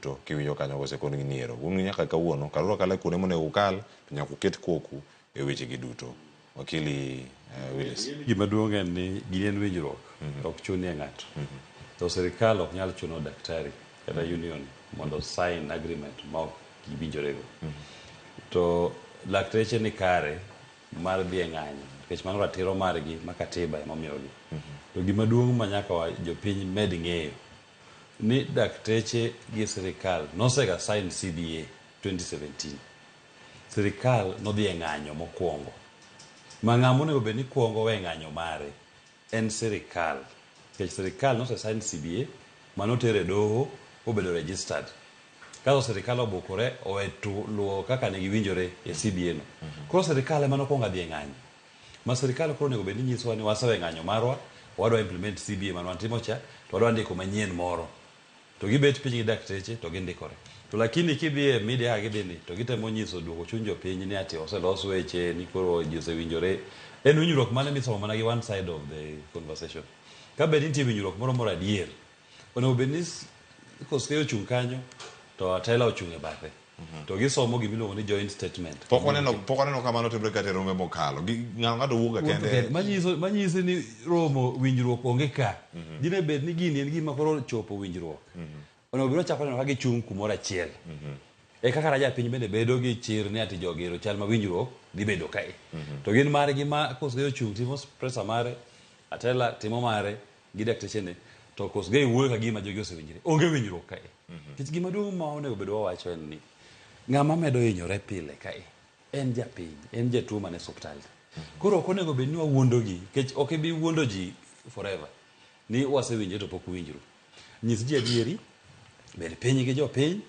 duto kiwinjo kanyo kosekon gi niero. Un nyaka kawuono kaluru akala kuonde monego ukal to nyaka uket koku e weche gi duto. Wakili Willis. Gima duong' en ni gini en winjruok, ok chunie ng'ato. To sirikal ok nyal chuno daktari kata union mondo sign agreement ma ok giwinjorego. To lakteche ni kare mar dhi e ng'anyo nikech mano ratiro margi ma katiba ema omiyogi. To gima duong' ma nyaka jopiny med ng'eyo ni dakteche gi sirikal nosega sign CBA 2017. Sirikal nodhi e ng'anyo mokwongo. Ma ng'ama onego bed ni kuongo we ng'anyo mare en sirikal. Nikech sirikal nose sign CBA manoter e doho obedo registered. Kato sirikal obukore owe luwo kaka ne giwinjore e CBA no. Koro sirikal ema nokwongo dhi e ng'anyo. Ma sirikal koro onego bed ni nyisowa ni wasewe ng'anyo marwa, wadwa implement CBA mane watimo cha, to wadwa ndiko manyien moro. To gibet piny gi dakteche to gindikore. To lakini kidhi e media kaka gidhi ni, to gitemo nyiso duoko chuny jopiny ni ati oselos weche, ni koro ji osewinjore. En winjruok mane misomo mana gi one side of the conversation. Ka bed ni nitie winjruok moro moro adier, onego bed ni Koskei ochung' kanyo, to Atela ochung' e bathe. To gisomo gimiluongo ni joint statement. Pok waneno kamano timre kata e rombe mokalo. Ng'ato ng'ato wuok ga kende. Manyiso ni romo winjruok onge ka. Dine bed ni gini en gima koro chopo winjruok. Onego bed ni wachako neno ka gichung' kumoro achiel. E kaka japiny bende bedo gi chir ni ati jogi ero chal ma winjruok dhi bedo kae. To gin margi ma Kosgei ochung' timo presa mare, Atela timo mare gi daktechene, to Kosgei wuoyo ka gima jogi osewinjre. Onge winjruok kae. Nikech gima duong' ma onego bed wawacho en ni ng'ama medo hinyore pile kae en japiny, en jatuo man e osiptal. Koro ok onego bed ni wawuondo gi, nikech ok ibi wuondo ji forever ni wasewinjre to pok uwinjru. Nyis ji adieri, bed piny gi jopiny,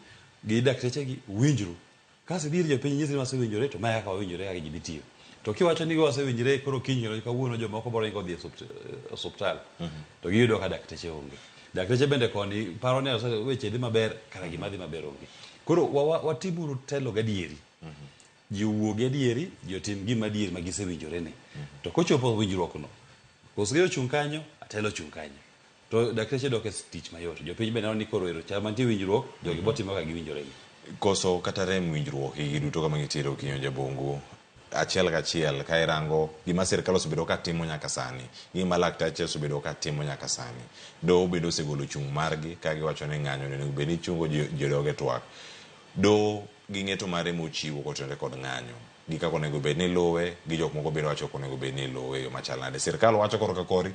gi dakteche gi, winjru. Kasto idhi ir jopiny nyisi ni wasewinjore to mae kaka wawinjore kaka ji dhi tiyo. To kiwacho ni wasewinjre koro kiny kendo kawuono jomoko biro ringo dhi e osiptal to giyudo ka dakteche onge. Dakteche bende koni paro ni weche dhi maber kara gima dhi maber onge. Koro watimuru telo gadieri. Ji owuo gi adieri, ji otim gima adier ma gisewinjore ni. To kochopo winjruok no, Kosgei ochung' kanyo, Atelo ochung' kanyo. To dakteche dok e tich mayot. Jopiny be neno ni koro ero chal mantie winjruok, jogi bo timo kaka giwinjore ni. Koso kata rem winjruok gi duto kama gitiere Okinyo Jabungu achiel kachiel ka irango gima sirikal osebedo ka timo nyaka sani, gima laktache osebedo ka timo nyaka sani. Doho bende osegolo chung' margi ka giwacho ni ng'anyo onego bed ni chungo ji odog e twak. Doho gi ng'eto mare mochiwo kotenore kod ng'anyo gi kaka onego bed ni iluwe gi jok moko bende wacho ok onego bed ni iluwe e yo machal nade. Sirikal wacho korka kori.